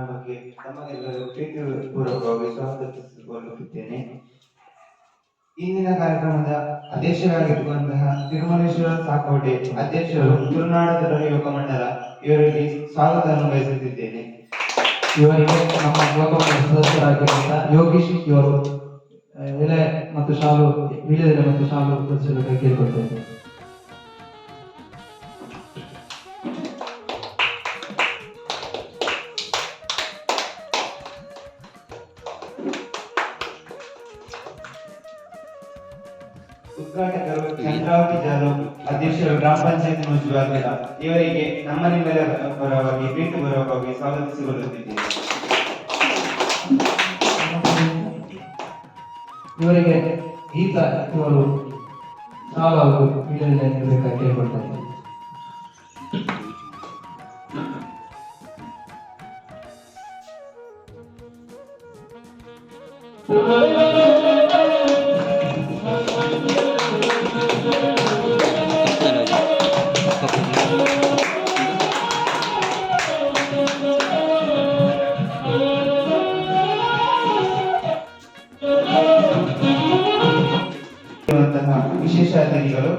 ಬಗ್ಗೆ ತಮಗೆಲ್ಲರೂ ಪ್ರೀತಿಪೂರ್ವಕವಾಗಿ ಸ್ವಾಗತಿಸಿಕೊಳ್ಳುತ್ತಿದ್ದೇನೆ. ಇಂದಿನ ಕಾರ್ಯಕ್ರಮದ ಅಧ್ಯಕ್ಷರಾಗಿರುವಂತಹ ತಿರುಮಲೇಶ್ವರ ಸಾಕೋಟೆ, ಅಧ್ಯಕ್ಷರು, ತುಳುನಾಡ ಯುವಕ ಮಂಡಲ ಇವರಿಗೆ ಸ್ವಾಗತವನ್ನು ಬಯಸುತ್ತಿದ್ದೇನೆ. ಇವರಿಗೆ ನಮ್ಮ ಯುವಕ ಮಂಡಲ ಸದಸ್ಯರಾಗಿರುವಂತಹ ಯೋಗೀಶ್ ಇವರು ಎಲೆ ಮತ್ತು ಶಾಲು, ವೀಳ್ಯದೆಲೆ ಮತ್ತು ಶಾಲು ಧರಿಸಬೇಕಾಗಿ ಕೇಳಿಕೊಳ್ತೇನೆ. ಉದ್ಘಾಟಕರು ಚಂದ್ರಾವತಿ ಜಾಧವ್, ಅಧ್ಯಕ್ಷರು, ಗ್ರಾಮ ಪಂಚಾಯತ್ ಮುಜುವಾರ್ಗಿಲ ಇವರಿಗೆ ನಮ್ಮ ನಿಮ್ಮೆಲ್ಲರ ಪರವಾಗಿ ಪ್ರೀತಿಪೂರ್ವಕವಾಗಿ ಸ್ವಾಗತಿಸಿಕೊಳ್ಳುತ್ತಿದ್ದೇನೆ. ಇವರಿಗೆ ಗೀತಾ ಇವರು ಶಾಲು ಹಾಗೂ ವೀಳ್ಯದೆಲೆ ನೀಡಬೇಕಾಗಿ ಕೇಳಿಕೊಳ್ತೇನೆ. ಇರುವಂತಹ ವಿಶೇಷ ಅತಿಥಿಗಳು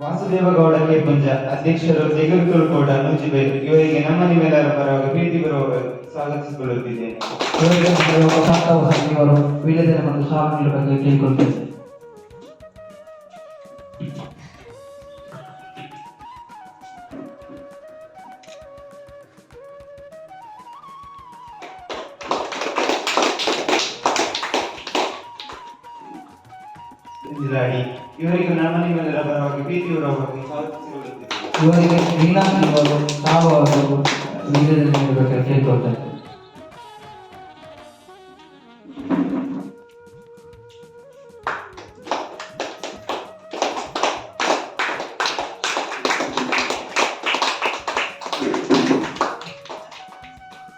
ವಾಸುದೇವಗೌಡ ಕೆ ಪುಂಜ, ಅಧ್ಯಕ್ಷರು, ತೆಗರುತುಳ್ಕೋಡ ನೂಜಿಬೈಲು ಇವರಿಗೆ ನಮ್ಮ ನಿಮ್ಮೆಲ್ಲರ ಪರವಾಗಿ ಪ್ರೀತಿಪೂರ್ವಕವಾಗಿ ಸ್ವಾಗತಿಸಿಕೊಳ್ಳುತ್ತಿದ್ದೇನೆ. ಇವರಿಗೆ ನಮ್ಮ ಯುವಕ ಶಾಂತ ವಸಂತ್ ಇವರು ವೀಳ್ಯದೆಲೆ ಮತ್ತು ಶಾಲು ನೀಡಬೇಕಾಗಿ ಕೇಳಿಕೊಳ್ತೇನೆ. ಇಂಜಿರಾಡಿ ಇವರಿಗೂ ನಮ್ಮ ನಿಮ್ಮೆಲ್ಲರ ಪರವಾಗಿ ಪ್ರೀತಿಪೂರ್ವಕವಾಗಿ ಸ್ವಾಗತಿಸಿಕೊಳ್ಳುತ್ತಿದ್ದೇನೆ. ಇವರಿಗೆ ವೀಣಾ ಇವರು ಶಾಲು ಹಾಗೂ ವೀಳ್ಯದೆಲೆ ನೀಡಬೇಕಾಗಿ ಕೇಳಿಕೊಳ್ತೇನೆ.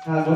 ಹಾಗೂ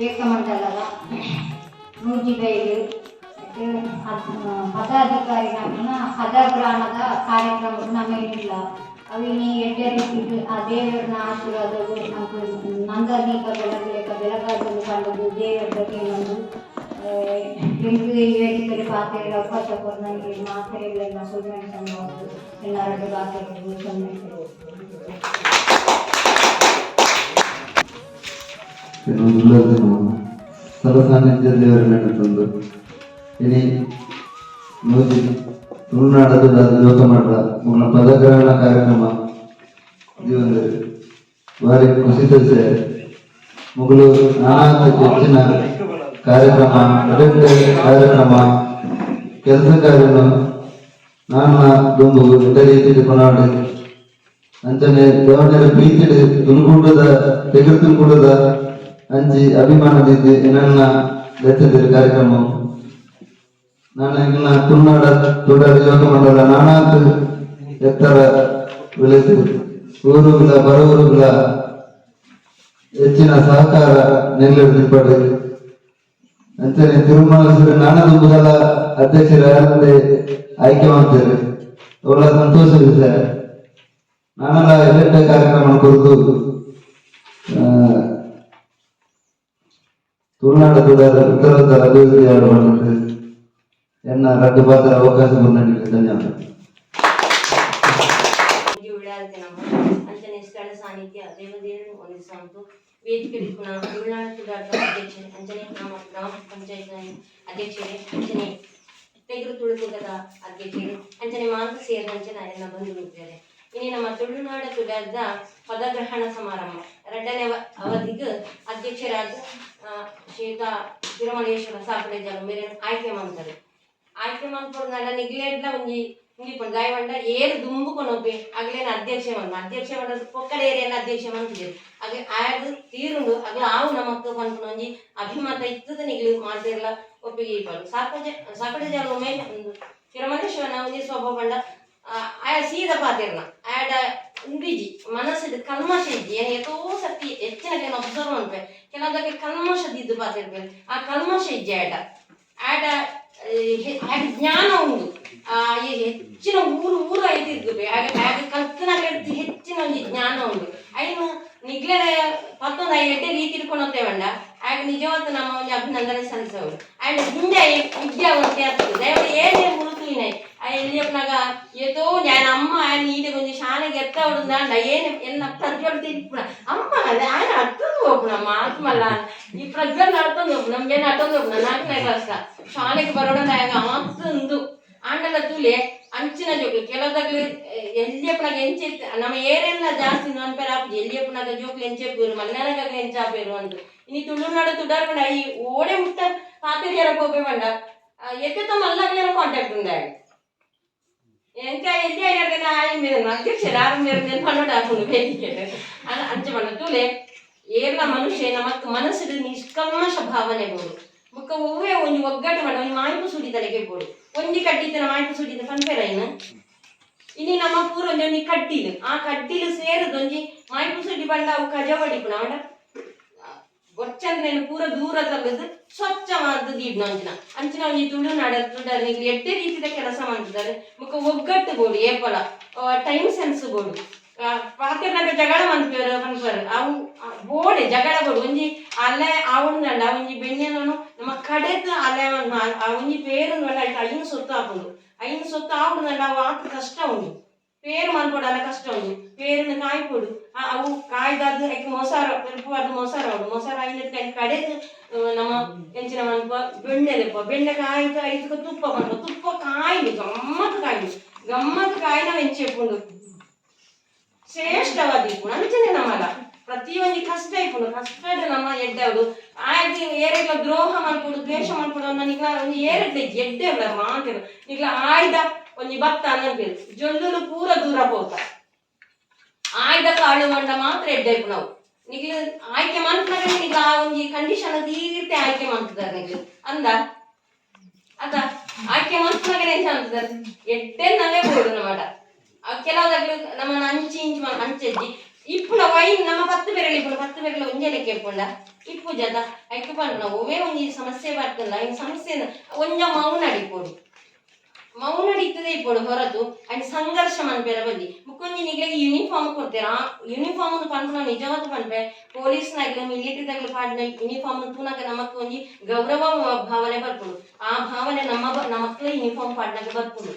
ಯುವಕ ನೂಜಿಬೈಲು ಪದಾಧಿಕಾರಿ ನಮ್ಮ ಪದಗ್ರಾಮದ ಕಾರ್ಯಕ್ರಮ ನಮ್ಮ ಇಲ್ಲ. ಅವಿನಿ ಎಡ್ಡೆ ರೀತಿಡ್ ಆ ದೇವರನ ಆಶೀರ್ವಾದವು ನಮ್ಗೆ ನಂದಾದೀಪ ಬೆಳಗ್ಲೇಕ ಬೆಳಗಾದಲು ಕಂಡದ್ದು ದೇವರ ಬಗ್ಗೆ ಒಂದು ಎಂಟು ಈ ವೇದಿಕೆಯಲ್ಲಿ ಪಾತ್ರೆ ಅವಕಾಶ ಕೊಟ್ಟು ನನಗೆ ಮಾತ್ರೆಗಳೆಲ್ಲ ಸೊಲ್ಮೆ ಸಂಭವದ್ದು ಎಲ್ಲರದ್ದು ಪಾತ್ರೆಗಳು ಸೊನ್ನೆ. ಸ್ಥಳ ಸಾನ್ನಿಧ್ಯ ದೇವರ ನಡತಂದು ಇನಿ ನೂಜಿ ತುಳುನಾಡದ ಯುವಕ ಮಂಡಲ ಮುಗ್ನ ಪದಗ್ರಹಣ ಕಾರ್ಯಕ್ರಮ ಜೀವನದಲ್ಲಿ ಭಾರಿ ಖುಷಿ ವಿಷಯ. ಮುಗುಲು ನಾನಾ ಹೆಚ್ಚಿನ ಕಾರ್ಯಕ್ರಮ, ಎಡೆಡ್ಡೆ ಕಾರ್ಯಕ್ರಮ, ಕೆಲಸ ಕಾರ್ಯನು ನಾನ ದುಂಬು ಎಡ್ಡೆ ರೀತಿಯಲ್ಲಿ ಕೊನಾಡಿ. ಅಂಚನೆ ದೇವಣ್ಣರ ಪ್ರೀತಿಡ್ ತುಳುಕೂಟದ ತೆಗರು ತುಳುಕೂಟದ ಅಂಚಿ ಅಭಿಮಾನದಿದ್ದು ನನ್ನ ಲೆತ್ತಿದ್ದೀರಿ ಕಾರ್ಯಕ್ರಮ. ನಾನು ಇನ್ನ ತುಳುನಾಡ ತುಡರ್ ಯುವಕ ಮಂಡಲ ನಾನಾತ್ ಎತ್ತರ ಬೆಳೆದು ಊರುಗಳ ಬರ ಊರುಗಳ ಹೆಚ್ಚಿನ ಸಹಕಾರ ನೆಲೆದಿಪ್ಪಡು. ಅಂಚನೆ ತಿರುಮಲೇಶ್ವರ ನಾನದು ಮೊದಲ ಅಧ್ಯಕ್ಷರಾದಂತೆ ಆಯ್ಕೆ ಮಾಡ್ತಾರೆ, ಅವಳ ಸಂತೋಷ ವಿಷಯ. ನಾನೆಲ್ಲ ಎಲೆಕ್ಟ್ ಕಾರ್ಯಕ್ರಮ ಕುರಿತು ತುಳುನಾಡ ತುಡರ್ ಉತ್ತರ ಉತ್ತರ ಅಭಿವೃದ್ಧಿ ಮಾಡ್ತಾರೆ. ಎನ್ನ ರಡ್ಡು ಪಾತ್ರ ಅವಕಾಶ ಬಂದಿದೆ, ಧನ್ಯವಾದ. ಅಂಚನೆ ಸ್ಥಳ ಸಾನ್ನಿಧ್ಯ ದೇವದೇವರು ವಂದಿಸುವಂತು. ವೇದಿಕೆ ತುಳುನಾಡು ತುಡಾಟ ಅಧ್ಯಕ್ಷರೇ, ಅಂಚನೆ ನಮ್ಮ ಗ್ರಾಮ ಪಂಚಾಯತ್ ಅಧ್ಯಕ್ಷರೇ, ಅಂಚನೆ ತೆಗರು ತುಳುಕೂಟದ ಅಧ್ಯಕ್ಷರು, ಅಂಚನೆ ಮಾಂತ ಸೇರಿದಂಚನ ಎಲ್ಲ ಬಂಧು ಮಿತ್ರರೇ, ಇನಿ ನಮ್ಮ ತುಳುನಾಡ ತುಡಾದ ಪದಗ್ರಹಣ ಸಮಾರಂಭ ಎರಡನೇ ಅವಧಿಗೆ ಅಧ್ಯಕ್ಷರಾದ ಶ್ರೀಯುತ ತಿರುಮಲೇಶ್ವರ ಸಾಕಡೆ ಮೇರೆ ಆಯ್ಕೆ ಮಾಡ್ತಾರೆ. ಆಯ್ಕೆ ಮನ್ಪೊಡ್ನಾಡ ನಿಗ್ಲೇಡ್ಲ ಒಂಜಿ ಇಂಜಿಪುಂಡು ದಾಯವಂಡ ಏರು ದುಂಬು ಕೊನೊಪೆ ಅಗ್ಲೇನ ಅಧ್ಯಕ್ಷ ಮನ್ಪ ಅಧ್ಯಕ್ಷ ಮಂಡ ಪೊಕ್ಕಡೆ ಏರಿಯನ್ನ ಅಧ್ಯಕ್ಷ ಮನ್ತಿದ್ರು. ಅಗ್ಲೆ ಆಯಗ್ ತೀರುಂಡು ಅಗ್ಲ ಆವು ನಮಕ್ ಪನ್ಪುನ ಒಂಜಿ ಅಭಿಮತ ಇತ್ತದ. ನಿಗ್ಲು ಮಾತೆರ್ಲ ಒಪ್ಪಿಗೆ ಇಪ್ಪಡು. ಸಾಕಜ ಸಾಕಡೆ ಜಾಲ ಉಮೇಶ್ ತಿರುಮಲೇಶ್ವರನ ಒಂಜಿ ಸ್ವಭಾವ ಪಂಡ ಆಯ ಸೀದ ಪಾತೆರ್ನ. ಆಯಡ ಉಂಬಿಜಿ ಮನಸ್ಸಿಡ್ ಕಲ್ಮಶ ಇಜ್ಜಿ. ಏನ್ ಏತೋ ಸರ್ತಿ ಹೆಚ್ಚಿನ ಅಬ್ಸರ್ವ್ ಮನ್ಪೆ, ಕೆಲವದಕ್ಕೆ ಕಲ್ಮಶ ದಿದ್ದು ಪಾತೆರ್ಪೆ. ಆ ಕಲ್ಮಶ ಇಜ್ಜಿ ಆಯಡ. ಆಯಡ ಆಯಡ ಜ್ಞಾನ ಉಂಡು. ಈ ಹೆಚ್ಚಿನ ಊರು ಊರು ಐತಿರ್ಗುಬೆ ಆಗ ಆಗ ಕಲ್ತನಾಗ ಹೆಚ್ಚಿನ ಒಂಜಿ ಜ್ಞಾನ ಉಂಡು. ಐನು ನಿಗ್ಲೆನ ಪತ್ತೊಂದು ಎಡ್ಡೆ ರೀತಿ ಇಟ್ಕೊಂಡಂತೆ ಬಂಡ ಆಗ ನಿಜವಾದ ನಮ್ಮ ಒಂಜಿ ಅಭಿನಂದನೆ ಸಲ್ಲಿಸವರು. ಆಯ್ನ ಹಿಂದೆ ವಿದ್ಯಾವಂತೆ ಆಗ್ತದೆ. ದಯವಿಟ್ಟು ಏನೇ ಮುರುತುವಿನ ಆ ಎಲ್ಲಿಯಪ್ಪನಾಗ ಏತೋ ಜ್ಞಾನ ಅಮ್ಮ ಆಯ್ನ ಈಡೆ ಒಂಜಿ ಶಾಲೆಗೆ ಎತ್ತ ಹೊಡೆದ ಏನು ಎನ್ನ ಪ್ರಜ್ವಲ್ ತಿರ್ಪುಣ ಅಮ್ಮ ಅದೇ ಆಯ್ನ ಅಟ್ಟೊಂದು ಹೋಗುಣ ಮಾತ್ಮಲ್ಲ. ಈ ಪ್ರಜ್ವಲ್ ನಡ್ತೊಂದು ಹೋಗುಣ ನಮ್ಗೆ ಅಟ್ಟೊಂದು ಹೋಗುಣ. 4ನೇ ಕ್ಲಾಸ್ ಶಾಲೆಗೆ ಬರೋಣ ಆಗ ಆತಂದು ಆಂಡಲ ತೂಲೆ ಅಂಚಿನ ಜೋಕ್ಲು ಕೆಲವುದಾಗ್ಲು ಎಲ್ಲಿಯಪ್ಪನಾಗ ಎಂಚೆ ನಮ್ಮ ಏರೆಲ್ಲ ಜಾಸ್ತಿ ನನ್ಪೇರ ಆಪುಜಿ. ಎಲ್ಲಿಯಪ್ಪನಾಗ ಜೋಕ್ಲು ಎಂಚೆಪ್ಪೇರು, ಮಲ್ನಾನಾಗ ಎಂಚಾಪೇರು ಅಂತ. ಇನಿ ತುಳುನಾಡ ತುಡಾರ್ಪಂಡ ಈ ಓಡೆ ಮುಟ್ಟ ಪಾತೆರಿಯರ ಪೋಪೆ ಪಂಡ ಎತ್ತೆತ್ತ ಮಲ್ಲಾಗ್ಲೇನ ಕಾಂಟ್ಯಾಕ್ಟ್ ಉಂದ. ಎಂಕ ಎಲ್ಲಿ ಆಯ್ನ ಆಯ್ ಮೇರೆ ಅಧ್ಯಕ್ಷರು ಆರು ಮೇರೆ ನೆನ್ಪನ್ನೋಡು ಹಾಕೊಂಡು ವೇದಿಕೆ ಅಂಚ ಪಂಡ ತೂಲೆ ಏರ್ಲ ಮನುಷ್ಯ ನಮಕ್ ಮನಸ್ಸಿಡು ನಿಷ್ಕಲ್ಮಶ ಭಾವನೆ ಬೋಡು. ಬೊಕ್ಕ ಒವ್ವೇ ಒಂಜಿ ಒಗ್ಗಟ್ಟು ಪಂಡ ಒಂಜಿ ಮಾಯ್ಪು ಸುಡಿ ತಲೆಗೆ ಬೋಡು. ಒಂಜಿ ಕಡ್ಡಿತನ ಮಾಯ್ಪು ಸುಡಿದ ಪನ್ಪೆರ ಇನ್ನು. ಇನಿ ನಮ್ಮ ಪೂರ ಒಂಜಿ ಒಂಜಿ ಕಡ್ಡಿಲು, ಆ ಕಡ್ಡಿಲು ಸೇರುದೊಂಜಿ ಮಾಯ್ಪು ಸುಡಿ ಪಂಡ ಅವು ಕಜವಡಿಪುನ ಅವಂಡ ಬೊಚ್ಚಂದ್ರೇನು ಪೂರ ದೂರ ತಲ್ಲದು ಸ್ವಚ್ಛ ಮಾಡ್ದು ದೀಡ್ನ ಅಂಚಿನ ಅಂಚಿನ ಒಂಜಿ ತುಳುನಾಡ ತುಡರ್ ಎಡ್ಡೆ ರೀತಿದ ಕೆಲಸ ಮಾಡ್ತಿದ್ದಾರೆ. ಬೊಕ್ಕ ಒಗ್ಗಟ್ಟು ಬೋಡು, ಏಪಲ ಟೈಮ್ ಸೆನ್ಸ್ ಬೋಡು. ಪಾತೆರ್ನಾಗ ಜಗಳ ಮನ್ಪೇರು ಪನ್ಪೇರು ಅವು ಬೋಡೆ ಜಗಳ ಬೋಡು. ಒಂಜಿ ಅಲೆ ಆವುಂಡಂಡ ಒಂಜಿ ಬೆಣ್ಣೆನೂ ನಮ್ಮ ಕಡೆತ ಅಲೆ ಆ ಒಂಜಿ ಪೇರು ಐಟ್ ಐನ್ ಸೊತ್ತು ಆಪುಂಡು. ಐನ್ ಸೊತ್ತು ಆವುಂಡಂಡ ಅವು ಆತ್ ಕಷ್ಟ ಉಂಡು. ಪೇರು ಮನ್ಪೊಡಲ ಕಷ್ಟ ಉಂಡು. ಪೇರುನ ಕಾಯ್ಪೊಡು. ಅವು ಕಾಯ್ದಾದ್ ಐಕ್ ಮೊಸಾರ ಪೆರ್ಪುವಾದ್ ಮೊಸಾರ ಉಂಡು. ಮೊಸಾರ ಐನಕ್ಕೆ ಐಕ್ ಕಡೆಕ್ ನಮ್ಮ ಎಂಚಿನ ಮನ್ಪ ಬೆಣ್ಣೆ ದೆಪ್ಪ. ಬೆಣ್ಣೆ ಕಾಯ್ದು ಐತಕ ತುಪ್ಪ ಮನ್ಪ. ತುಪ್ಪ ಕಾಯ್ದು ಗಮ್ಮತ್ ಕಾಯ್ದು ಗಮ್ಮತ್ ಕಾಯ್ನ ಎಂಚೆಪ್ಪುಂಡು ಶ್ರೇಷ್ಠವಾದ ಇಪ್ಪುಂಡು. ಅಂಚನೆ ನಮಲ ಪ್ರತಿಯೊಂಜಿ ಕಷ್ಟ ಇಪ್ಪುಂಡು. ಕಷ್ಟಡ್ ನಮ್ಮ ಎಡ್ಡೆವಡು ಆಯ್ತು. ಏರೆಗ್ಲ ದ್ರೋಹ ಮನ್ಪೊಡು, ದ್ವೇಷ ಮನ್ಪೊಡು ನಿಗ್ಲ ಒಂಜಿ ಏರೆಡ್ಲ ಇಜ್ಜಿ. ಎಡ್ಡೆ ಮಾತೆರ್ ನಿಗ್ಲ ಆಯ್ದ ಒಂಜಿ ಭತ್ತ ಅನ್ನಪೇರು ಜೊಲ್ಲುಲು ಪೂರ ದೂರ ಪೋತ. ಆಯ್ದ ಕಾಳು ಮಂಡ ಮಾತ್ರ ಎಡ್ಡೆ ಇಪ್ಪುನವು. ನಿಗ್ಲು ಆಯ್ಕೆ ಮನ್ಪುನಗ ನಿಗ್ಲ ಆ ಒಂಜಿ ಕಂಡೀಷನ್ ತೀರ್ತೆ ಆಯ್ಕೆ ಮನ್ಪುದಾರ್ ನಿಗ್ಲು ಅಂದ ಅತ ಆಯ್ಕೆ ಮನ್ಪುನಗ ಎಂಚ ಅಂತದಾರ್ ಎಡ್ಡೆ ನಾವೇ ಬೋಡು ನಮಡ. ಕೆಲವುದಾಗ್ಲು ನಮ್ಮನ್ನ ಅಂಚಿ ಇಂಚಿ ಅಂಚೆಜ್ಜಿ ಇಪ್ಪುನ ವೈನ್ ನಮ್ಮ 10 ಬೆರಳು ಇಪ್ಪುನ 10 ಬೆರಳು ಒಂಜೆ ಲೆಕ್ಕ ಇಪ್ಪುಂಡ ಇಪ್ಪು ಜದ ಐಕ್ ಪಂಡ ಒವ್ವೇ ಒಂಜಿ ಸಮಸ್ಯೆ ಬರ್ತಲ್ಲ. ಐನ್ ಸಮಸ್ಯೆ ಒಂಜ ಮೌನ ಅಡಿಪೊಡು. ಮೌನ ಅಡಿತದೆ ಇಪ್ಪೊಡು ಹೊರತು ಐನ್ ಸಂಘರ್ಷ ಮನ್ಪೆರ ಬಲ್ಲಿ. ಬುಕ್ಕೊಂಜಿ ನಿಗ್ಲೆಗ್ ಯೂನಿಫಾರ್ಮ್ ಕೊಡ್ತೇರ. ಆ ಯೂನಿಫಾರ್ಮ್ ಪನ್ಪುನ ನಿಜವಾದ ಪನ್ಪೆ ಪೊಲೀಸ್ ನಾಗ್ಲು ಮಿಲಿಟರಿ ದಾಗ್ಲು ಪಾಡಿನ ಯೂನಿಫಾರ್ಮ್ ತೂನಗ ನಮಕ್ ಒಂಜಿ ಗೌರವ ಭಾವನೆ ಬರ್ಪುಂಡು. ಆ ಭಾವನೆ ನಮ್ಮ ನಮಕ್ಲ ಯೂನಿಫಾರ್ಮ್ ಪಾಡ್ನಾಗ ಬರ್ಪುಂಡು.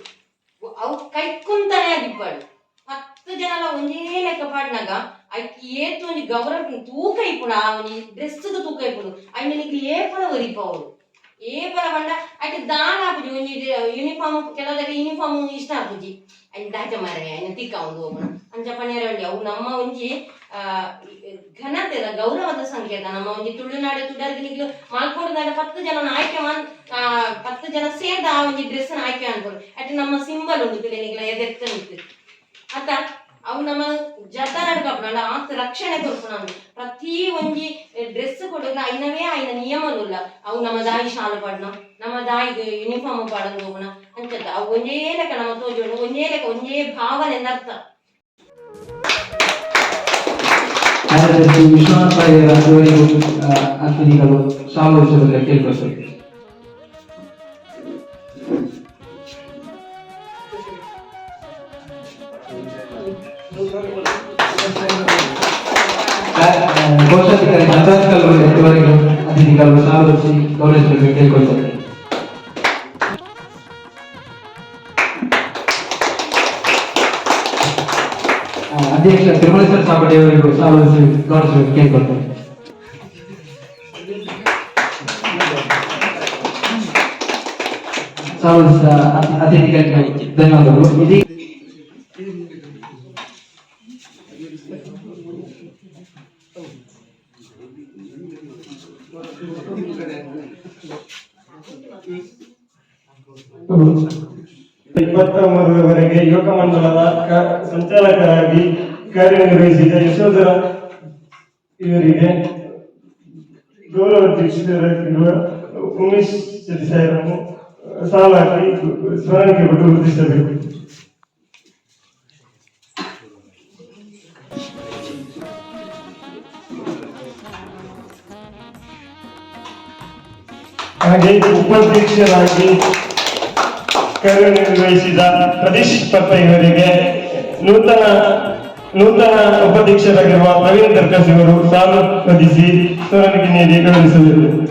ಅವು ಕೈಕುಂತಾನೆ ಅದಿಪ್ಪಡು. 10 ಜನಲ ಒಂಜೇ ಲೆಕ್ಕ ಪಾಡ್ನಾಗ ಐಕ್ ಏತ್ ಒಂಜಿ ಗೌರವ ತೂಕ ಇಪ್ಪುಂಡು. ಆ ಒಂಜಿ ಡ್ರೆಸ್ ತೂಕ ಇಪ್ಪುಂಡು. ಐನ ನಿಕ್ಲು ಏಪಲ ಒರಿಪಾವೊಡು. ಏಪಲ ಪಂಡ ಐಟ್ ದಾನ ಆಪುಜಿ. ಒಂಜಿ ಯೂನಿಫಾರ್ಮ್ ಕೆಲವುದಾಗ ಯೂನಿಫಾರ್ಮ್ ಇಷ್ಟ ಆಪುಜಿ. ಐನ್ ದಾಚ ಮಾರೆ ಐನ ತಿಕ್ಕ ಒಂದು ಹೋಗುಣ ಅಂಚ ಪನ್ಯರ ಒಂಜಿ ಅವು ನಮ್ಮ ಒಂಜಿ ಘನತೆದ ಗೌರವದ ಸಂಕೇತ. ನಮ್ಮ ಒಂಜಿ ತುಳುನಾಡು ತುಡರ್ಗ್ ನಿಕ್ಲು ಮಲ್ಪೊಡುದಾಂಡ 10 ಜನ ಆಯ್ಕೆ ಮನ್ 10 ಜನ ಸೇರ್ದ ಆ ಒಂಜಿ ಡ್ರೆಸ್ ಆಯ್ಕೆ ಅನ್ಬೋದು. ಅಟ್ ನಮ್ಮ ಸಿಂಬಲ್ ಉಂಡು ತುಲೆ ನಿಕ್ಲ ಎದೆತ್ತ ನಿಕ್ಲು ಅತ್ತ. ಅವು ನಮ್ಮ ಜತನ ಕಪ್ಪುಂಡ ಆತ್ ರಕ್ಷಣೆ ಕೊರ್ಪುನ. ಪ್ರತಿ ಒಂಜಿ ಡ್ರೆಸ್ ಕೊಡುನ ಐನವೇ ಐನ ನಿಯಮನುಲ್ಲ. ಅವು ನಮ್ಮ ದಾಯಿ ಶಾಲು ಪಾಡ್ನ, ನಮ್ಮ ದಾಯಿ ಯೂನಿಫಾರ್ಮ್ ಪಾಡೊಂದು ಹೋಗುಣ ಅಂಚತ್ತ. ಅವು ಒಂಜೇ ಲೆಕ್ಕ ನಮ್ಮ ತೋಜೋಡು, ಒಂಜೇ ಲೆಕ್ಕ ಒಂಜೇ ಭಾವನೆ ಅರ್ಥ. ಕಾರ್ಯದರ್ಶಿ ವಿಶ್ವನಾಥ ಇವರಿಗೂ ಅತಿಥಿಗಳು ಶಾಲು ವಿಷಯದಲ್ಲಿ ಕೇಳಿಕೊಳ್ತೇವೆ. ಕೋಶಾಧಿಕಾರಿ ನಟರಾಜ್ ಕಲ್ಬುರ್ಗಿ ಇವರಿಗೂ ಅತಿಥಿಗಳು ಶಾಲು ಹೊರಿಸಿ ಗೌರವಿಸಬೇಕು ಕೇಳಿಕೊಳ್ತೇವೆ. ಅಧ್ಯಕ್ಷ ತಿರುಮಲೇಶ್ವರ ಸಾಬಡಿ ಅವರಿಗೂ ಶಾಲು ಹೊರಿಸಿ ಗೌರವಿಸಬೇಕು ಕೇಳಿಕೊಳ್ತೇವೆ. ಶಾಲು ಅತಿಥಿಗಳಿಗೆ ಧನ್ಯವಾದಗಳು. ಇದೀಗ 23ರವರೆಗೆ ಯುವಕ ಮಂಡಲದ ಸಂಚಾಲಕರಾಗಿ ಕಾರ್ಯನಿರ್ವಹಿಸಿದ ಯಶೋಧರ ಇವರಿಗೆ ಗೌರವಾಧ್ಯಕ್ಷರಾಗಿರುವ ಉಮೇಶ್ ಶೆಟ್ಟಿ ಸಾಹೇಬರನ್ನು ಸಾಲಾಗಿ ಸ್ಮರಣಿಕೆ ಕೊಟ್ಟು ಗುರುತಿಸಬೇಕು. ಹಾಗೆ ಉಪಾಧ್ಯಕ್ಷರಾಗಿ ಕಾರ್ಯನಿರ್ವಹಿಸಿದ ಪ್ರದೀಶ್ ಪತ್ತ ಇವರಿಗೆ ನೂತನ ನೂತನ ಉಪಾಧ್ಯಕ್ಷರಾಗಿರುವ ಪ್ರವೀಣ್ ದರ್ಕಾಸ್ ಇವರು ಸಾಲು ಹೊದಿಸಿ ಸ್ಮರಣಿಕೆ ನೀಡಿ ಗೌರವಿಸಬೇಕು.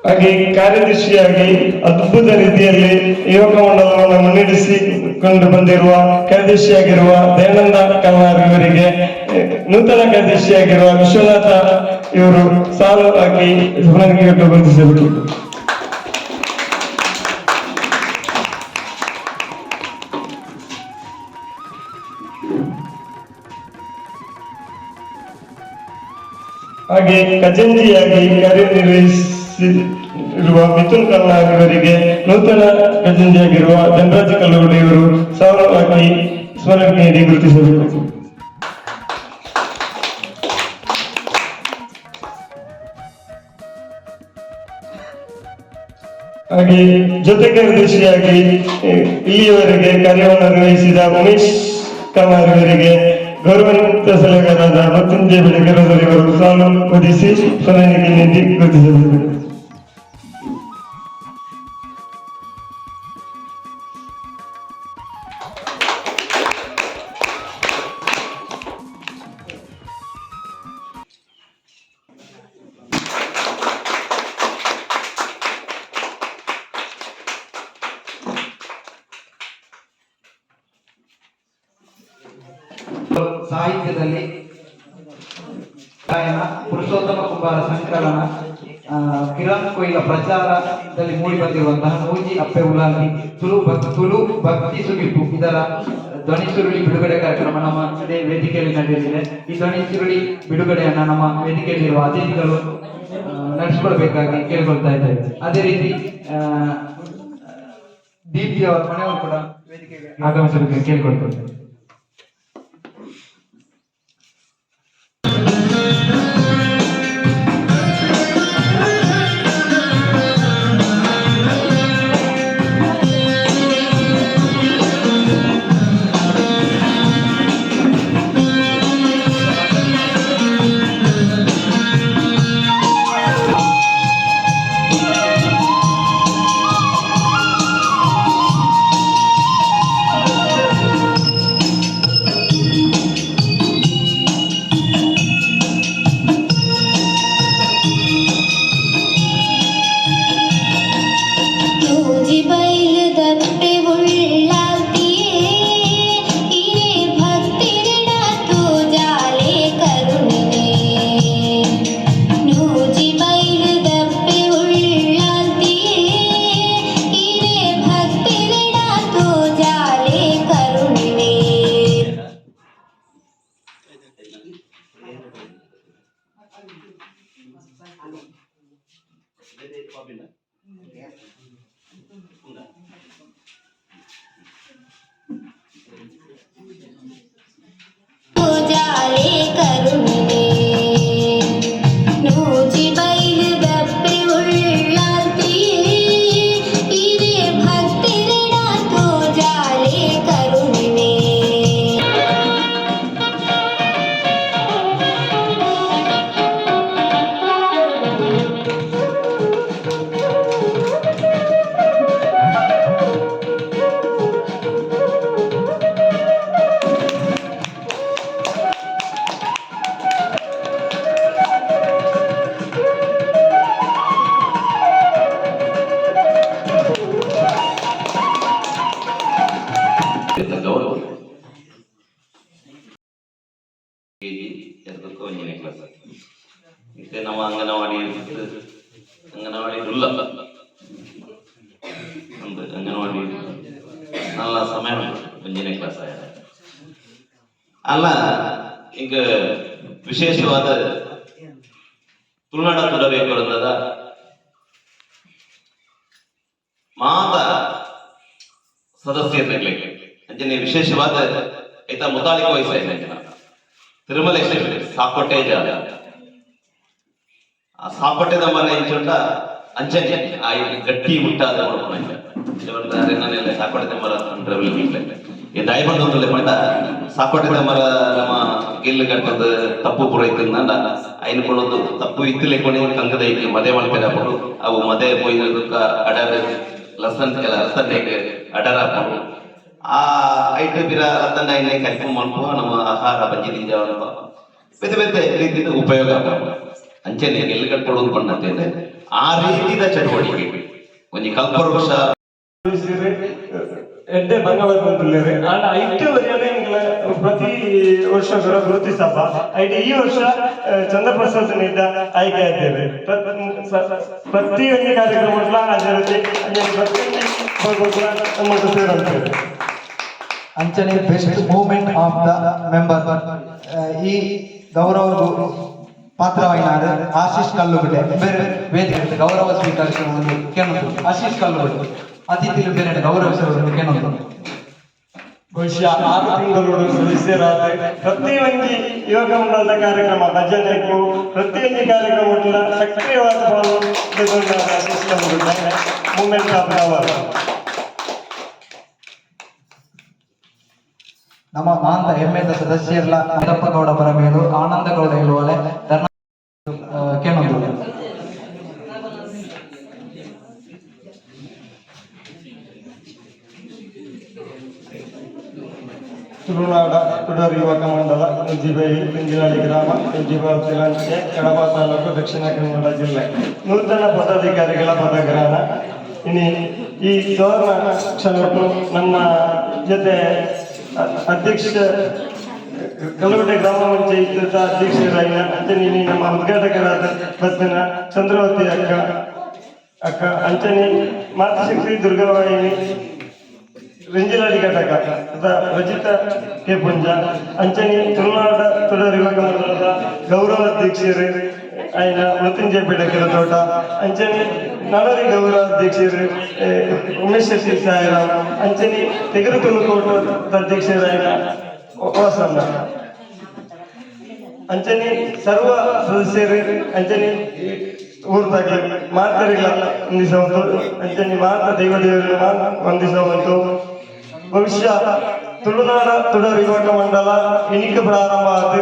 ಹಾಗೆ ಕಾರ್ಯದರ್ಶಿಯಾಗಿ ಅದ್ಭುತ ರೀತಿಯಲ್ಲಿ ಯುವಕ ಮಂಡಲವನ್ನು ಮುನ್ನಡೆಸಿಕೊಂಡು ಬಂದಿರುವ ಕಾರ್ಯದರ್ಶಿಯಾಗಿರುವ ದಯಾನಂದ ಕಲ್ನಾರ್ ಇವರಿಗೆ ನೂತನ ಕಾರ್ಯದರ್ಶಿಯಾಗಿರುವ ವಿಶ್ವನಾಥ ಇವರು ಸಾಲು ಹಾಕಿ ಸ್ಮರಣಿಕೆ ಗುರುತಿಸಬೇಕು. ಹಾಗೆ ಖಜಾಂಚಿಯಾಗಿ ಕಾರ್ಯನಿರ್ವಹಿಸಿರುವ ಮಿಥುನ್ ಕಲ್ನಾರ್ ಇವರಿಗೆ ನೂತನ ಖಜಾಂಚಿಯಾಗಿರುವ ಧನರಾಜ ಕಲ್ಲುಗುಡಿ ಇವರು ಸಾಲು ಹಾಕಿ ಸ್ಮರಣಿಕೆ ನೀಡಿ ಗುರುತಿಸಬೇಕು. ಹಾಗೆ ಜೊತೆ ಕಾರ್ಯದರ್ಶಿಯಾಗಿ ಇಲ್ಲಿಯವರೆಗೆ ಕಾರ್ಯವನ್ನು ನಿರ್ವಹಿಸಿದ ಉಮೇಶ್ ಕಲ್ನಾರ್ ಇವರಿಗೆ ಗೌರವಾನ್ವಿತ ಸಲಹೆಗಾರರಾದ ಮೃತ್ಯುಂಜಯ ಬೆಳಗೆರೆ ಇವರು ಸಾಲು ಹೊದಿಸಿ ಸ್ಮರಣಿಕೆ ನೀಡಿ ಗುರುತಿಸಬೇಕು. ಸಾಹಿತ್ಯದಲ್ಲಿ ಗಾಯನ, ಪುರುಷೋತ್ತಮ ಕುಂಬಾರ ಸಂಕಲನ, ಕಿರಣ್ ಕೊಯ್ಲ ಪ್ರಚಾರದಲ್ಲಿ ಮೂಡಿ ಬಂದಿರುವಂತಹ ನೂಜಿ ಅಪ್ಪೆ ಉಲಾಲಿ ತುಳು ಭಕ್ತಿ ಸುಗಿಪು ಇದರ ಧ್ವನಿ ಸುರುಳಿ ಬಿಡುಗಡೆ ಕಾರ್ಯಕ್ರಮ ನಮ್ಮ ಇದೇ ವೇದಿಕೆಯಲ್ಲಿ ನಡೆಯಲಿದೆ. ಈ ಧ್ವನಿ ಸುರುಳಿ ಬಿಡುಗಡೆಯನ್ನ ನಮ್ಮ ವೇದಿಕೆಯಲ್ಲಿರುವ ಅತಿಥಿಗಳು ನಡೆಸಿಕೊಳ್ಬೇಕಾಗಿ ಕೇಳಿಕೊಳ್ತಾ ಇದ್ದೇವೆ. ಅದೇ ರೀತಿ ದೀಪ್ತಿ ಅವರ ಮನೆಯವರು ಕೂಡ ವೇದಿಕೆಗೆ ಆಗಮಿಸಬೇಕಾಗಿ ಕೇಳಿಕೊಳ್ತೇವೆ. ಇತ್ತೆ ನಮ್ಮ ಅಂಗನವಾಡಿ, ಅಂಗನವಾಡಿ ಉಲ್ಲ ಒಂದು ಅಂಗನವಾಡಿ നല്ല ಸಮಯ ಒಂಜನೇ ಕ್ಲಾಸ್ ಆಯ ಅಲ್ಲ. ಈಗ ವಿಶೇಷವಾದ ತುಳುನಾಡ ತುಡಬೇಕು ಅನ್ನದ ಮಾತ ಸದಸ್ಯರುಗಳಿಗೆ ಅಂಚನೆ ವಿಶೇಷವಾದ ಐತ ಮುತಾಲಿಕ ವಹಿಸ ತಿರುಮಲೇಶ ಸಾಕೋಟೆ ಜಾಲ. ಆ ಸಾಕೋಟೆದ ಮರ ಇಂಚುಂಡ ಅಂಚನೆ ಆ ಗಟ್ಟಿ ಮುಟ್ಟಾದ ಮಲ್ಪುನ ಸಾಕೋಟೆದ ಮರ ಈ ದಾಯಬಂದ ಪಂಡ ಸಾಕೋಟೆದ ಮರ ನಮ್ಮ ಗೆಲ್ಲು ಕಟ್ಟದ ತಪ್ಪು ಪೂರೈತಂದ ಐನ್ ಕೊಡೋದು ತಪ್ಪು ಇತ್ತಲೆ ಕೊನೆ ಕಂಗದೈತಿ ಮದೆ ಮಲ್ಪೆರ ಅಪ್ಪಡು ಅವು ಮದೆ ಪೋಯಿನ ಅಡರ್ ಲಸನ್ ಕೆಲ ಲಸನ್ನೆಗ್ ಅಡರ ಅಪ್ಪಡು. ಆ ಐಟ್ ಬಿರ ರತನ ಐನೆ ಕರಿಪು ಮಲ್ಪುವ ನಮ್ಮ ಆಹಾರ ಬಂಜಿ ದಿಂಜ ಬೇತೆ ಬೇತೆ ರೀತಿದ ಉಪಯೋಗ. ಅಂಚನೆ ಗೆಲ್ಲು ಕಟ್ಕೊಡೋದು ಪಂಡಂತೆ ಆ ರೀತಿದ ಚಟುವಟಿಕೆ ಒಂಜಿ ಕಲ್ಪವೃಕ್ಷ. ಎಡ್ಡೆ ಬಂಗಾಳ ಬಂದುಲ್ಲೇರು. ಆಂಡ ಐಟ್ ವರಿಯನೆ ಎಂಕ್ಲ ಪ್ರತಿ ವರ್ಷ ಕೂಡ ಗುರುತಿಸಪ್ಪ. ಐಟ್ ಈ ವರ್ಷ ಚಂದ್ರಪ್ರಸಾದ್ ನಿದ್ದ ಆಯ್ಕೆ ಆಯ್ತೇವೆ. ಪ್ರತಿಯೊಂದು ಕಾರ್ಯಕ್ರಮ ಹಾಜರತಿ ಪ್ರತಿಯೊಂದು ನಮ್ಮ ಸೇರಂತೇವೆ. ಅಂಚನೆ best movement of the member ಈ ಗೌರವ ಪಾತ್ರವಾಗಿನಾರು ಆಶೀಶ್ ಕಲ್ಲುಗುಡ್ಡೆ ಬೇರೆ ವೇದಿಕೆ ಗೌರವ ಸ್ವೀಕರಿಸುವುದು ಕೆನೊಂದು. ಆಶೀಶ್ ಕಲ್ಲುಗುಡ್ಡೆ ಅತಿಥಿಲು ಬೇರೆ ಗೌರವಿಸುವುದು ಕೆನೊಂದು. ಬಹುಶಃ 6 ತಿಂಗಳು ಸದಸ್ಯರಾದ ಪ್ರತಿಯೊಂದು ಯುವಕ ಮಂಡಲದ ಕಾರ್ಯಕ್ರಮ, ಭಜನೆಗೂ ಪ್ರತಿಯೊಂದು ಕಾರ್ಯಕ್ರಮ ಸಕ್ರಿಯವಾದ ಪಾಲು ಮೂವ್ಮೆಂಟ್ ಆಫ್ our. ನಮ್ಮ ಮಾಂತ ಹೆಮ್ಮೆದ ಸದಸ್ಯರ್ಲ ಗೌಡ ಬರಮೇಲು, ಆನಂದ ಗೌಡ ಇಳುವಲೆ ಧರ್ಮ ಕೆನೊಂದು. ತುಳುನಾಡ ತುಡರ್ ಯುವಕ ಮಂಡಲ, ಮುಜಿಬೈಲ್, ಪಿಂಜಿಲಾಡಿ ಗ್ರಾಮ, ಮುಜಿಬಾಲ್ ತಿಲಂಚೆ, ಕಡಬ ತಾಲೂಕು, ದಕ್ಷಿಣ ಕನ್ನಡ ಜಿಲ್ಲೆ. ನೂತನ ಪದಾಧಿಕಾರಿಗಳ ಪದಗ್ರಹಣ. ಇನಿ ಈ ಸುವರ್ಣ ಕ್ಷಣಕ್ಕೂ ನಮ್ಮ ಜೊತೆ ಅಧ್ಯಕ್ಷ, ಕಲ್ಲುಗುಡ್ಡೆ ಗ್ರಾಮ ಪಂಚಾಯತ್ ಅಧ್ಯಕ್ಷರಾಗಿನ ಅಂಚನೆ ನಮ್ಮ ಉದ್ಘಾಟಕರಾದ ಬತ್ತಿನ ಚಂದ್ರವತಿ ಅಕ್ಕ ಅಕ್ಕ, ಅಂಚನೆ ಮಾತೃಶಕ್ತಿ ದುರ್ಗಾವಾಹಿನಿ ರಿಂಜಿಲಾಡಿ ಘಟಕ ರಜಿತ ಕೆ ಪುಂಜ, ಅಂಚನೆ ತುಳುನಾಡ ತುಡರ್ ಯುವಕ ಮಂಡಲದ ಗೌರವ ಅಧ್ಯಕ್ಷರು ಆಯ್ನ ಮೃತ್ಯುಂಜಯ ಪೀಠಕರ ತೋಟ, ಅಂಚನೆ ನಡರಿ ಗೌರವ ಅಧ್ಯಕ್ಷರು ಉಮೇಶ್ ಶೆಟ್ಟಿ ಸಾಯಿರಾಮ್, ಅಂಚನೆ ತೆಗರು ತುಳುಕೋಟ ಅಧ್ಯಕ್ಷರಾಯಿನ ವಾಸಣ್ಣ, ಅಂಚನೆ ಸರ್ವ ಸದಸ್ಯರು, ಅಂಚನೆ ಊರ್ದಾಗ್ಲಿ ಮಾತರಿಗಳ ವಂದಿಸುವಂತು, ಅಂಚನೆ ಮಾತ ದೈವ ದೇವರನ್ನ ವಂದಿಸುವಂತು. ಬಹುಶಃ ತುಳುನಾಡ ತುಡರ್ ಯುವಕ ಮಂಡಲ ಇನಿಕ್ ಪ್ರಾರಂಭ ಆದ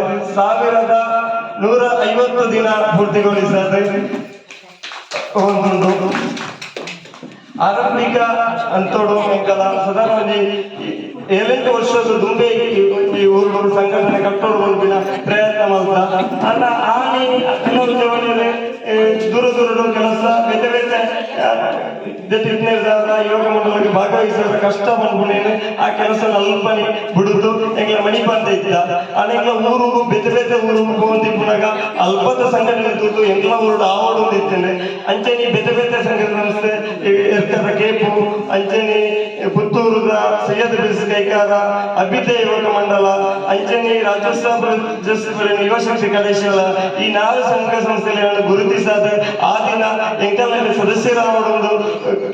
1150 ದಿನ ಪೂರ್ತಿಗೊಳಿಸದೆ ಒಂದು ಆರಂಭಿಕ ಅಂತೋಡು ಎಂಕಲ ಸಾಧಾರಣ ಒಂಜಿ ಏಳೆಂಟು ವರ್ಷದ ದುಂಬೆ ಈ ಊರು ಸಂಘಟನೆ ಕಟ್ಟೋಡು ಪನ್ಪಿನ ಪ್ರಯತ್ನ ಮಲ್ತ. ಆಂಡ ಆನಿ ಕೆಲವು ಜವನೆರ್ ದೂರ ದೂರದ ಕೆಲಸ ಬೇತೆ ಬೇತೆ ಯುವಕ ಮಂಡಲಕ್ಕೆ ಭಾಗವಹಿಸೋದು ಕಷ್ಟ ಪನ್ಪುನೇನು ಆ ಕೆಲಸ ಅಲ್ಪನಿ ಬಿಡುದು ಎಂಗ್ಲ ಮಣಿಪಂತ ಇತ್ತ. ಆಂಡ ಎಂಗ್ಲ ಊರು ಬೇತೆ ಬೇತೆ ಊರು ಪೋವೊಂದಿಪ್ಪುನಗ ಅಲ್ಪದ ಸಂಘಟನೆ ತೂತು ಎಂಗ್ಲ ಊರುಡು ಆವೊಡು ಇತ್ತೇನೆ. ಅಂಚನೆ ಬೇತೆ ಬೇತೆ ಸಂಘಟನೆ ಸಂಸ್ಥೆ ಎರ್ಕದ ಕೇಪು, ಅಂಚನೆ ಪುತ್ತೂರುದ ಸೈಯದ್ ಬಿಸ್ ಕೈಕಾರ ಅಭಿತ ಯುವಕ ಮಂಡಲ, ಅಂಚನೆ ರಾಜ್ಯೋತ್ಸವ ಯುವಶಕ್ತಿ ಕಡೇಶಲ, ಈ ನಾಲ್ಕು ಸಂಘ ಸಂಸ್ಥೆಗಳನ್ನು ಗುರುತಿಸಾದ ಆ ದಿನ ಎಂಕಲ್ನ ಸದಸ್ಯರಾವೊಂದು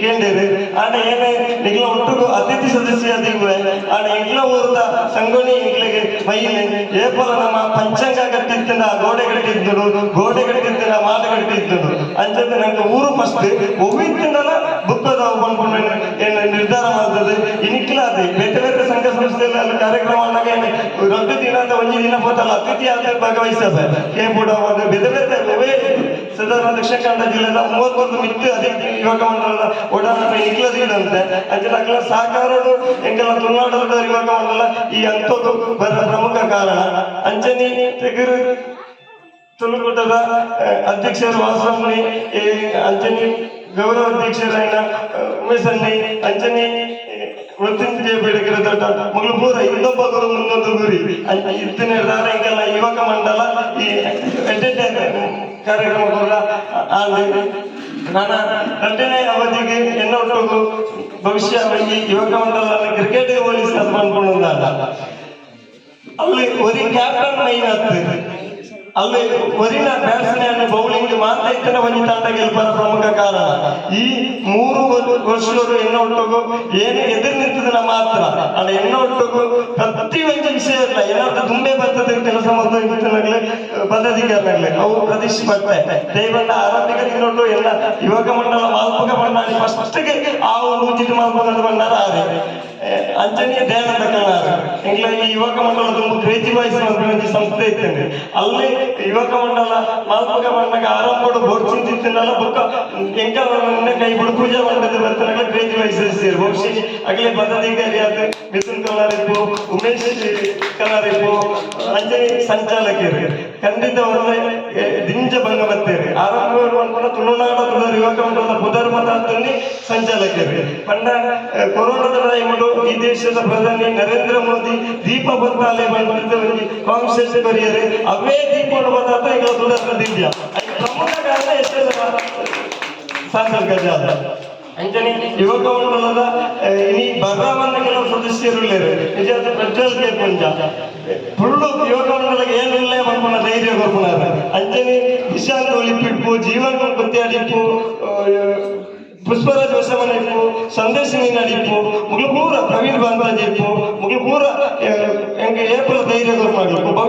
ಕೇಂದ್ರ. ಆಂಡ ಏನೇ ನಿಗ್ಲ ಒಟ್ಟುಗು ಅತಿಥಿ ಸದಸ್ಯ ದಿವ್ವೆ. ಆಂಡ ಎಂಕ್ಲ ಊರುದ ಸಂಗೊನಿ ಎಂಕ್ಲೆಗೆ ಮೈನೆ ಏಪಲ ನಮ್ಮ ಪಂಚಾಂಗ ಕಟ್ಟಿತ್ತಿನ ಗೋಡೆ ಕಟ್ಟಿದ್ದರು, ಗೋಡೆ ಕಟ್ಟಿತ್ತಿನ ಮಾಡ ಕಟ್ಟಿದ್ದರು. ಅಂಚಂತ ನಂಗೆ ಊರು ಫಸ್ಟ್ ಒವ್ವಿತ್ತಿಂದಲ ಬುಕ್ಕದ ಪನ್ಪುನ ಏನು ನಿರ್ಧಾರ ಮಾಡ್ತದೆ. ಇನಿಕ್ಲ ಅದೇ ಬೇತೆ ಬೇತೆ ಸಂಘ ಸಂಸ್ಥೆಯಲ್ಲಿ ಕಾರ್ಯಕ್ರಮ ಆದಾಗ ಏನು ರೊಡ್ಡು ದಿನ ಅಂತ ಒಂಜಿ ದಿನ ಪೋತಲ್ಲ ಅತಿಥಿ ಆದ ಭಾಗವಹಿಸದೆ ಕೇಪುಡ ಬೇತೆ ಬೇತೆ ಒವೇ ಸಾಧಾರಣ ದಕ್ಷಿಣ ಕನ್ನಡ ಜಿಲ್ಲೆದ 31 ಮಿತ್ತು ಅದೇ ಯುವಕ ಮಂಡಲದ ಓಡಾಟ ಇಕ್ಲದಿಡಂತೆ. ಅಂಚನೆ ಅಕ್ಲ ಸಹಕಾರಡು ಎಂಕಲ್ನ ತುಳುನಾಡದ ಯುವಕ ಮಂಡಲ ಈ ಅಂತದ್ದು ಬರ ಪ್ರಮುಖ ಕಾರಣ. ಅಂಚನೆ ತೆಗುರು ತುಳುಕೂಟದ ಅಧ್ಯಕ್ಷರು ವಾಸಮ್ಮನಿ, ಅಂಚನೆ ಗೌರವ ಅಧ್ಯಕ್ಷರಾಯಿನ ಉಮೇಶಣ್ಣಿ, ಅಂಚನೆ ಮೃತ್ಯುಂಜಯ ಬೇಡಕರ ತೋಟ ಮಗಳು ಪೂರ ಇನ್ನೊಬ್ಬ ಗುರು ಮುಂದೊಂದು ಗುರಿ ಇತ್ತಿನ ಎಂಕಲ್ನ ಯುವಕ ಮಂಡಲ ಈ ಎಡ್ಡೆ ಕಾರ್ಯಕ್ರಮ ಕೊರ್ಲ ಆಂಡ್. ನಾನ ರಡ್ಡನೇ ಅವಧಿಗೆ ಎನ್ನ ಒಟ್ಟುಗು ಭವಿಷ್ಯ ಒಂಜಿ ಯುವಕ ಮಂಡಲ ಕ್ರಿಕೆಟ್ ಹೋಲಿಸಿ ಪನ್ಪುಂಡ. ಅಲ್ಲಿ ಒರಿ ಕ್ಯಾಪ್ಟನ್ ಮೈನ್ ಆತು. ಅಲ್ಲಿ ಒರಿನ ಬ್ಯಾಟ್ಸ್ಮನ್, ಬೌಲಿಂಗ್ ಮಾತ್ರ ಇತ್ತನ ಒಂಜಿ ತಂಡ ಗೆಲ್ಪರ ಪ್ರಮುಖ ಕಾರಣ. ಈ 3 ವರ್ಷಗಳು ಎನ್ನ ಒಟ್ಟುಗು ಏನು ಎದುರು ನಿಂತದನ್ನ ಮಾತ್ರ ಅಲ್ಲ, ಎನ್ನ ಒಟ್ಟುಗು ಪ್ರತಿ ಒಂಜಿ ವಿಷಯ ಇಲ್ಲ. ಏನಾದ್ರು ತುಂಬೆ ಬರ್ತದೆ, ಕೆಲಸ ಮಾಡ್ತಾ ಪದಾಧಿಕಾರಿಗಳೇ ಅವು ಪ್ರದೇಶ ಬರ್ತದೆ. ದಯವಂಡ ಆರಂಭಿಕ ದಿನೊಟ್ಟು ಎಲ್ಲ ಯುವಕ ಮಂಡಲ ಮಾಲ್ಪಕ ಬಂಡಾರಿ ಫಸ್ಟ್ಗೆ ಆ ಒಂದು ಉಚಿತ ಮಾಲ್ಪಕ ಬಂಡಾರ ಆರೆ ಅಂಜನಿ ದಯಾನಂದ ಕಣ್ಣಾರ್. ಎಂಗ್ಲ ಈ ಯುವಕ ಮಂಡಲ ತುಂಬ ಕ್ರೇಜಿ ಬಾಯ್ಸ್ ಒಂಜಿ ಸಂಸ್ಥೆ ಇತ್ತಂದ್ರೆ, ಅಲ್ಲಿ ಯುವಕ ಮಂಡಲ ಮಾಲ್ಪಕ ಬಂಡಾಗ ಆರಂಭಡು ಬೋರ್ಚಿಂತಿತ್ತನಲ್ಲ. ಬೊಕ್ಕ ಎಂಕ ಕೈ ಬುಡು ಪೂಜೆ ಮಂಡದ ಬರ್ತಾನೆ. ಕ್ರೇಜಿ ಬಾಯ್ಸ್ ಸೇರಿ ಬಹುಶಃ ಅಗಲೇ ಪದಾಧಿಕಾರಿ ಆದ ಮಿಥುನ್ ಕಲ್ಲಾರಿಪ್ಪು, ಉಮೇಶ್ ಕಲ್ಲಾರಿಪ್ಪು, ಅಂಜನಿ ಸಂಚಾಲಕರು ಖಂಡಿತ ಅವರೇ ದಿಂಜ ಭಂಗ ಬತ್ತೇರಿ. ಆರಂಭ ಪನ್ಪುನ ತುಳುನಾಡ ತುಳುವರ್ ಯುವಕ ಮಂಡಲದ ಪುದರ್ ಮತಾತುನಿ ಸಂಚಾಲಕರು ಪಂಡ, ಕೊರೋನಾದ ಟೈಮುಡು ಈ ದೇಶದ ಪ್ರಧಾನಿ ನರೇಂದ್ರ ಮೋದಿ ದೀಪ ಬತ್ತಾಲೆ ಬಂದಿದ್ದ ಒಂಜಿ ಕಾನ್ಸೆಪ್ಟ್ ಕೊರಿಯರೆ. ಅವೇ ದೀಪವನ್ನು ಬತ್ತಾತ ಈಗ ತುಳುವರ್ನ ದಿವ್ಯ ಪ್ರಮುಖ ಕಾರಣ ಎಷ್ಟೆಲ್ಲ ಸಾಂಸಲ್ ಗಜಾದ. ಅಂಚನೆ ಯುವಕ ಮಂಡಲದ ಇನಿ ಬರ್ರಾಮನ್ನ ಕೆಲವು ಸದಸ್ಯರು ಇಲ್ಲೇರು. ನಿಜಾದ ಪ್ರಜ್ವಲ್ ಕೆ ಪುಂಜ ಫುಲ್ಲು ಯುವಕ ಮಂಡಲಗೆ ಏನಿಲ್ಲ ಪನ್ಪುನ ಧೈರ್ಯ ಕೊರ್ಪುನಾರ. ಅಂಚನೆ ನಿಶಾಂತ್ ಒಲಿಪಿಪ್ಪು, ಜೀವನ್ ಕುತ್ಯಾಡಿಪ್ಪು, ಪುಷ್ಪರಾಜ್ ಹೊಸಮನ ಇಪ್ಪು, ಸಂದೇಶ್ ನೀನಾಡಿಪ್ಪು, ಮುಗ್ಲು ಪೂರ ಪ್ರವೀಣ್ ಬಾಂತಾಜಿ ಇಪ್ಪು, ಮುಗ್ಲು ಪೂರ ಎಂಕ್ ಏಪಲ ಧೈರ್ಯ ಕೊರ್ಪಾಗ್ಲು.